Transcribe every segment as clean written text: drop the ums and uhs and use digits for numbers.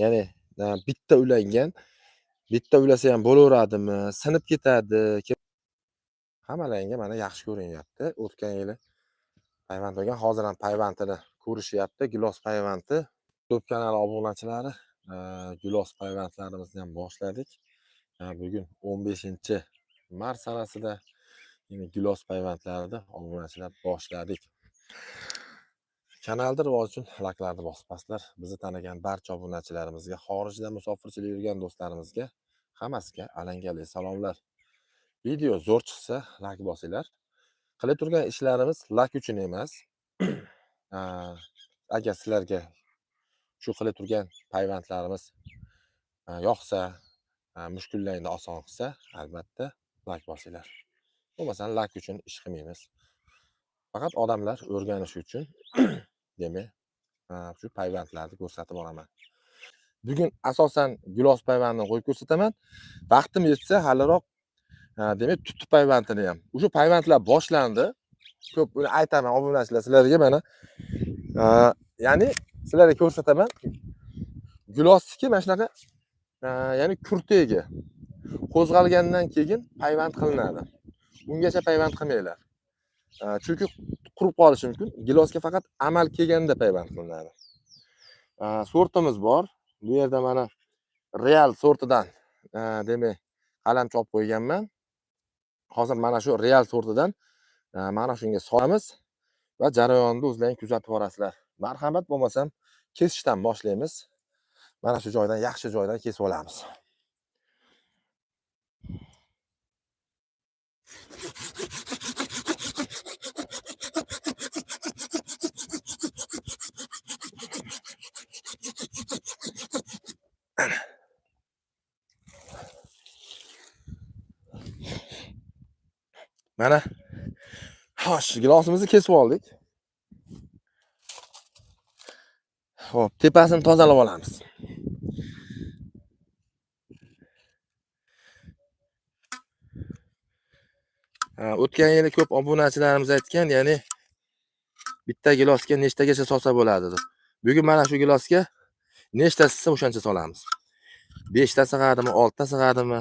Ya'ni bitta ulangan, bitta ulasa ham bo'laveradimi, sinib ketadi. Hammalaringga mana yaxshi ko'rinyapti. O'tgan yili payvand bo'lgan, hozir ham payvandini ko'rishyapti. Gilos payvandi. YouTube kanali obunachilari, gilos payvandlarimizni ham boshladik. Bugun 15-mart sanasida yine gilos payvandlarini obunachilar boshladik. Kanalda rivoji uchun layklarni bosib paslar. Bizni tanigan barcha obunachilarimizga, xorijda musofirchilik yurgan do'stlarimizga hammasiga alangali salomlar. Video zo'r chiqsa layk bosinglar. Qilib turgan ishlarimiz layk uchun emas. Agar sizlarga shu qilib turgan payvandlarimiz yoqsa, mushkullarni oson qilsa, albatta layk bosinglar. Bo'lmasa layk uchun ish qilmaymiz. Faqat odamlar o'rganishi uchun demak, shu payvandlarni ko'rsatib boraman. Bugun asosan gilos payvandini qo'yib ko'rsataman. Vaqtim yetsa haliroq demak tut payvandini ham. O'sha payvandlar boshlandi. Ko'p uni aytaman obunachilar sizlarga mana. Ya'ni sizlarga ko'rsataman. Gilosniki mana shunaqa, ya'ni kurtegi qo'zg'algandan keyin payvand qilinadi. Ungacha payvand qilmanglar. Chunki qurib qolishi mumkin. Gilosga faqat amal kelganda payvand qilinadi. Sortimiz bor. Bu yerda mana Real sortidan demak qalamcha olib qo'yganman. Hozir mana shu Real sortidan mana shunga solamiz va jarayonni o'zlaring kuzatib borasizlar. Marhamat, bo'lmasam kesishdan boshlaymiz. Mana shu joydan, yaxshi joydan kesib olamiz. Mana xo'sh, gilosimizni kesib oldik. Xo'p, tepasini tozalab olamiz. O'tgan yili ko'p obunachilarimiz aytgan, ya'ni bitta gilosga nechtagacha solsa bo'ladi deb. Bugun mana shu gilosga nechtasi o'shancha solamiz. 5 ta sig'adimi, 6 ta sig'adimi?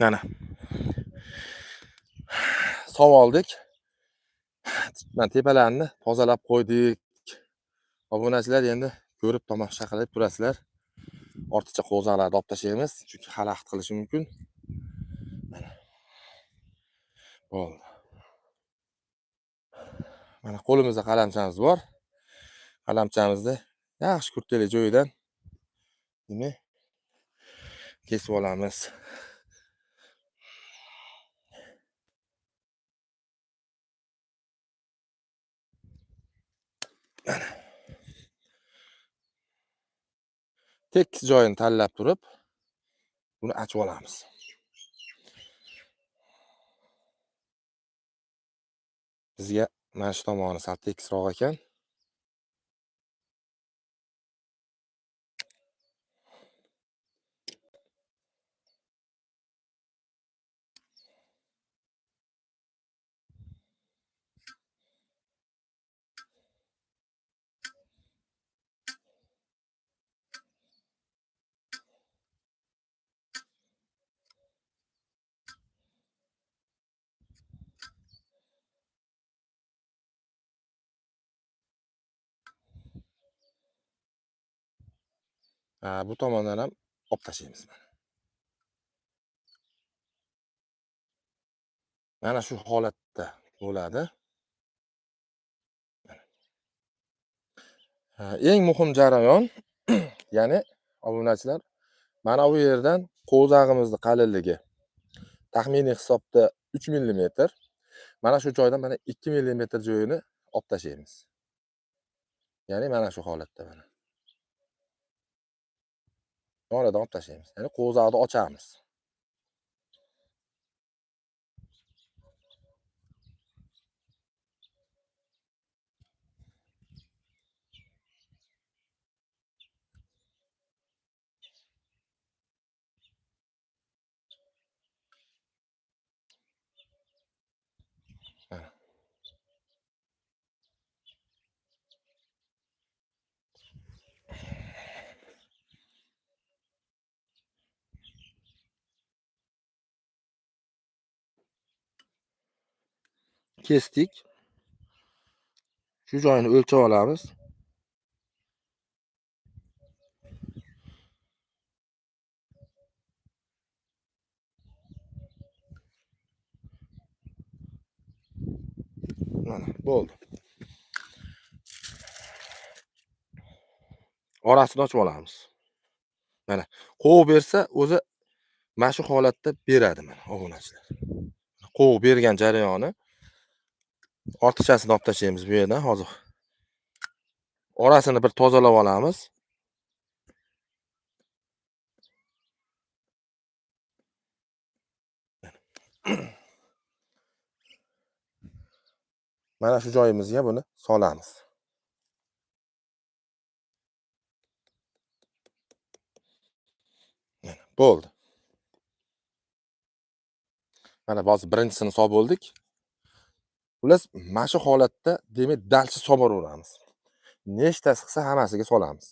Mana. Soldik. Mana tepalarni tozalab qo'ydik. Obunachilar endi ko'rib tomosha qilib turasizlar. Ortiqcha qo'zg'alarni olib tashlaymiz, chunki xalaqit qilishi mumkin. Mana. Bo'ldi. Mana qo'limizda qalamchamiz bor. Qalamchamizni yaxshi kurteli joyidan demak kesib olamiz. Mana. Tekis joyini tanlab turib, buni ochib olamiz. Bizga mana shu tomoni sal tekisroq ekan. Bu tomondan ham olib tashlaymiz mana. Mana shu holatda bo'ladi. Eng muhim jarayon, ya'ni obunachilar, mana bu yerdan qo'zag'imizni qalinligi taxminiy hisobda 3 mm. Mana shu joydan mana 2 mm joyini olib tashlaymiz. Ya'ni mana shu holatda mana. Oradan olib tashlaymiz. Ya'ni qo'zag'ni ochamiz. Kesdik. Shu joyini o'lchab olamiz. Mana bo'ldi. Orasini ochib olamiz. Mana qo'v bersa o'zi mana shu holatda beradi mana obunachilar. Qo'v bergan jarayoni ortiqchasini olib tashlaymiz bu yerdan hozir. Orasini bir tozalab olamiz. Mana shu joyimizga buni solamiz. Mana bo'ldi. Mana hozir birinchisini solib bo'ldik. Xullas, mana shu holatda demak dalchi solib. Nechtasi qilsa hammasiga solamiz.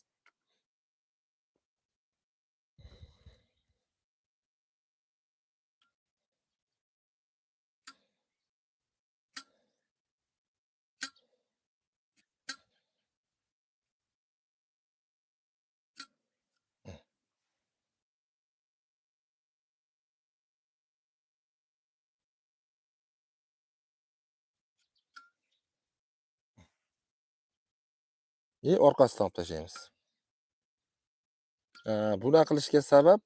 Orqasidan olib tashlaymiz. Buni qilishga sabab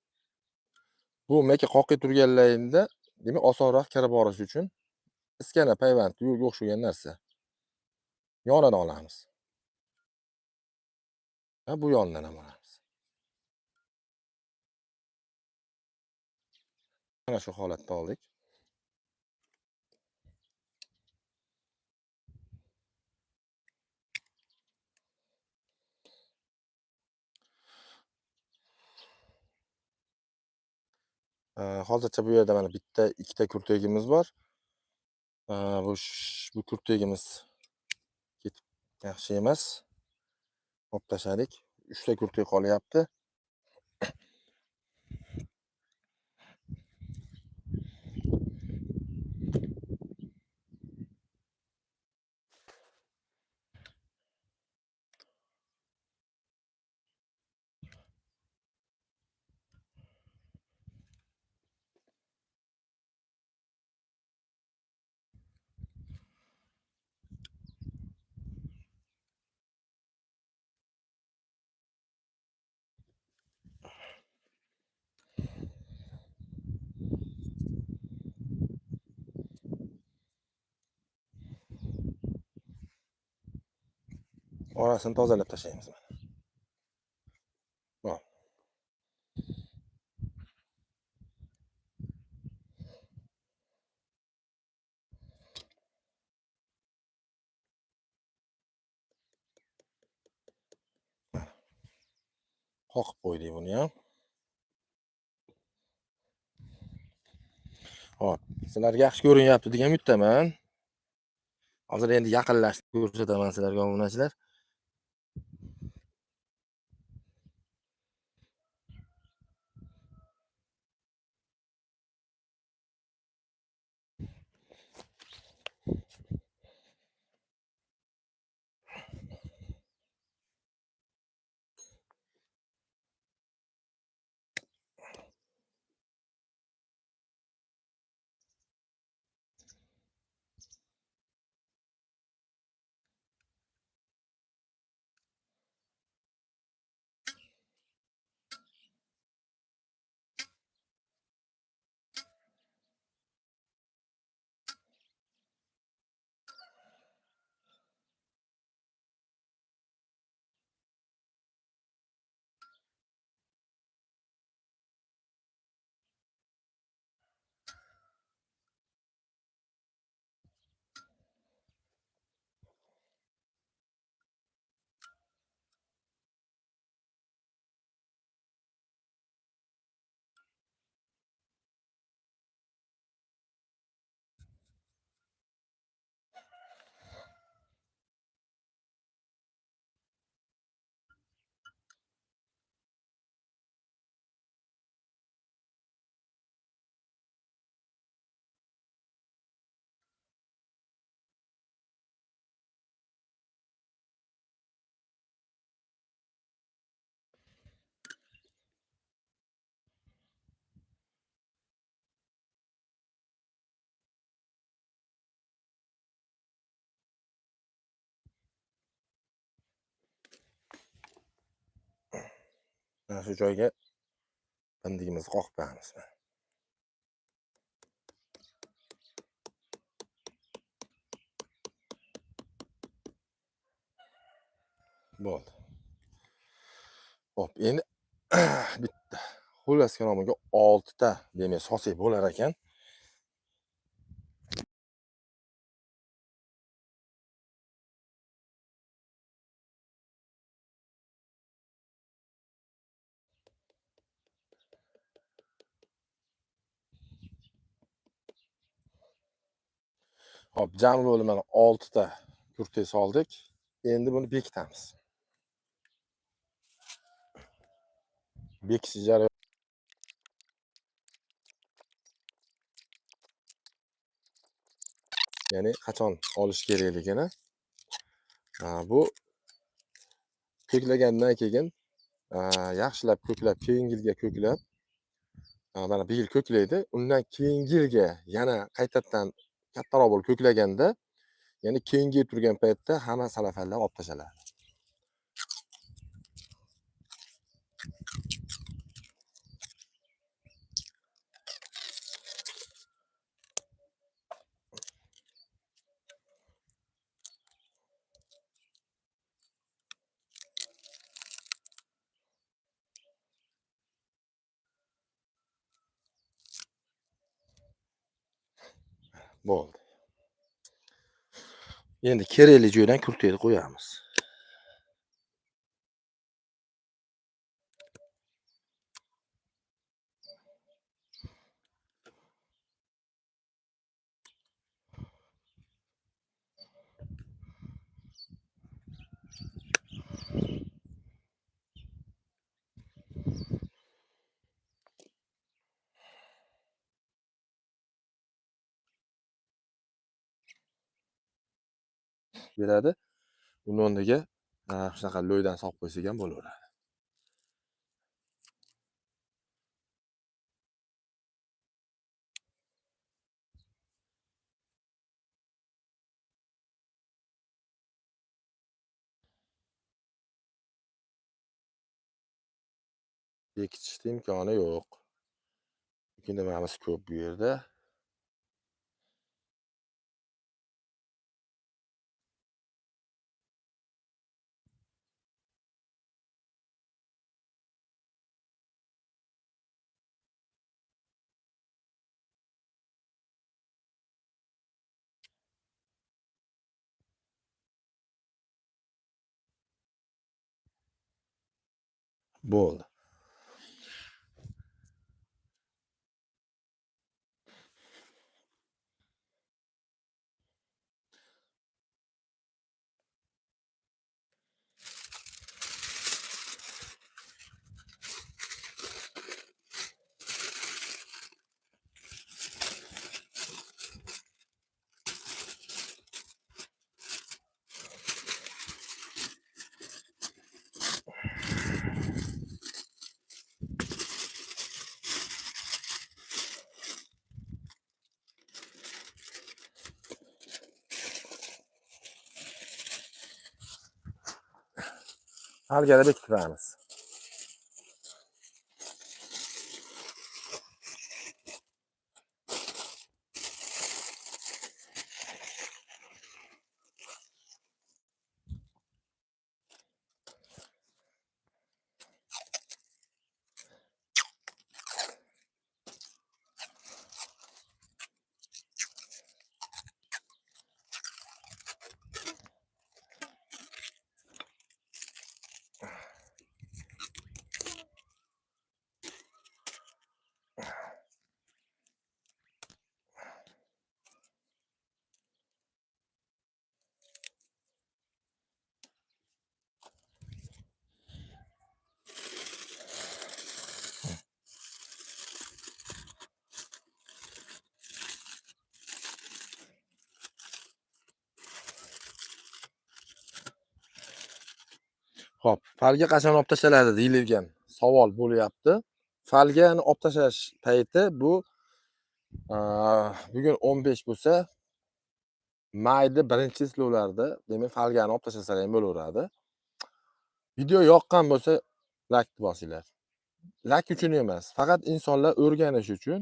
bu meka qoqib turganlaringda demak osonroq kirib borish uchun iskana payvand yo'q o'xshagan narsa. Yonidan olamiz. Ha, bu yonidan ham olamiz. Mana shu holatda oldik. Hozircha bu yerda mana bitta, ikkita kurtagimiz bor. Bu kurtagimiz ketib yaxshi emas. Olib tashladik. 3 ta kurtak qolyapti. Orasini tozalab tashlaymiz mana. Mana. Qoqib qo'ydik buni ham. Xo'p, sizlarga yaxshi ko'rinyapti degan umiddaman. Hozir endi yaqinlashib ko'rsataman sizlarga obunachilar. Mana shu joyga bindigimizni qoqib qo'yamiz. Bo'ldi. Hop, endi bitta. Xullas kalomga 6 ta demak solsak bo'lar ekan. Hop, jami bo'lib mana 6 ta kurtak soldik. Endi buni bekitamiz. Bekitish jarayoni ya'ni qachon olish kerakligini, bu ko'klagandan keyin yaxshilab ko'klab, keyingi yilga ko'klab, mana bu yil ko'klaydi, undan keyingi yilga yana qaytadan kattaroq bo'lib ko'klaganda, ya'ni keyingi turgan paytda hamma salafanlar olib tashlanadi. Bo'ldi. Endi kerakli joydan kurtakni qo'yamiz. Beradi. Uni o'rniga shunaqa lo'ydan solib qo'ysak ham bo'laveradi. Bekitishning imkoni yo'q. Chunki nimamiz ko'p bu yerda. Bo'ldi. Halgada bekitamiz. Xo'p, falga qachon olib tashlanadi deyilgan savol bo'lyapti. Falgani olib tashlash payti bu bugun 15 bo'lsa, mayda birinchi silovlarda, demak falgani olib tashlasalar ham bo'laveradi. Video yoqqan bo'lsa, like bosinglar. Lak uchun emas, faqat insonlar o'rganish uchun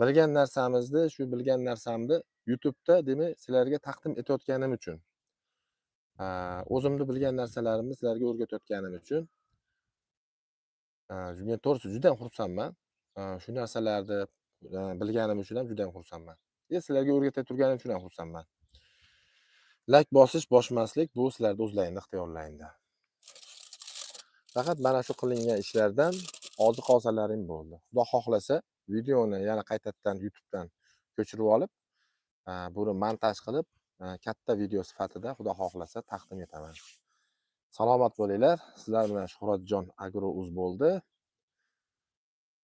bilgan narsamizni, shu bilgan narsamni YouTube'da demak sizlarga taqdim etayotganim uchun. O'zimni bilgan narsalarimni sizlarga o'rgatayotganim uchun. Men to'g'risi juda ham xursandman. Shu narsalarni bilganim uchun ham juda ham xursandman. Sizlarga o'rgata turganim uchun ham xursandman. Like bosish, bosmaslik bu sizlarning o'zlaringning ixtiyorlaringda. Faqat mana shu qilingan ishlardan oziq olsalaring bo'ldi. Xudo xohlasa videoni yana qaytadan YouTube'dan ko'chirib olib, buni montaj qilib, katta video sifatida Xudo xohlasa taqdim etaman. Salomat bo'linglar. Sizlar bilan Shuhratjon Agro Uz bo'ldi.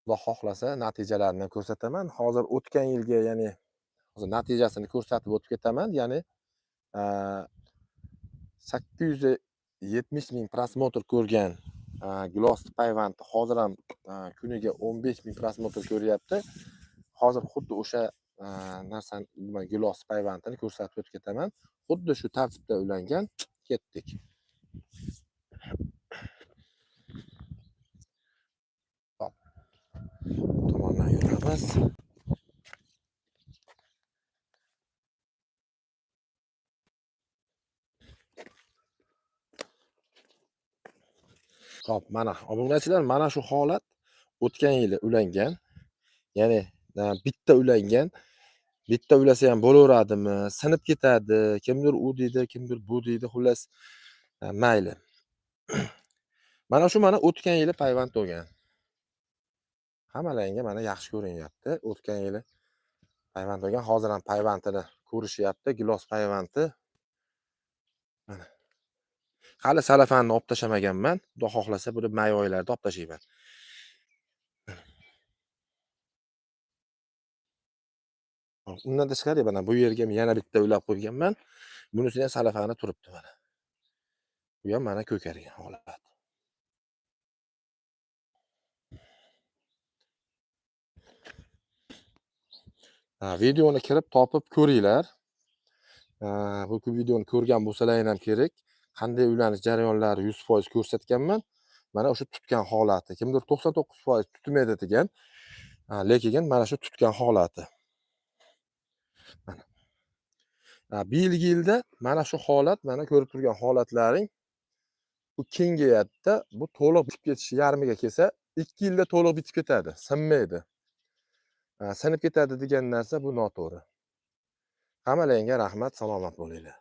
Xudo xohlasa natijalarini ko'rsataman. Hozir o'tgan yilga, ya'ni hozir natijasini ko'rsatib o'tib ketaman. Ya'ni 870 ming prosmotr ko'rgan gilos payvandi hozir ham kuniga 15 ming prosmotr ko'ryapti. Hozir xuddi o'sha narsani, gilos payvandini ko'rsatib o'tib ketaman. Xuddi shu tartibda ulangan. Ketdik. Hop. Tomondan yuramiz. Hop, mana obunachilar, mana shu holat o'tgan yili ulangan. Ya'ni bitta ulangan. Bitta ulasa ham bo'laveradimi? Sinib ketadi. Kimdir u deydi, kimdir bu deydi. Xullas, mayli. Mana shu mana o'tgan yili payvand bo'lgan. Hammalaringga mana yaxshi ko'rinyapti. O'tgan yili payvand bo'lgan. Hozir ham payvandini ko'rishyapti. Gilos payvandi. Mana. Hali salafanni olib tashlamaganman. Xudo xohlasa buni may oylarida olib tashlayman. Undan tashqari mana bu yerga yana bitta ulab qo'yganman. Bunisini ham salafani turibdi mana. Bu ham mana ko'kargan holat. Videoni kirib topib ko'ringlar. Bu videoni ko'rgan bo'lsalaring ham kerak. Qanday ulanish jarayonlari 100% ko'rsatganman. Mana o'sha tutgan holati. Kimdir 99% tutmaydi degan, lekin mana shu tutgan holati. Mana. Bu yilda mana shu holat, mana ko'rib turgan holatlaring bu kengayapti. Bu to'liq bitib ketishi yarmiga kelsa, 2 yilda to'liq bitib ketadi, sinmaydi. Sinib ketadi degan narsa bu noto'g'ri. Hammalaringga rahmat, salomat bo'linglar.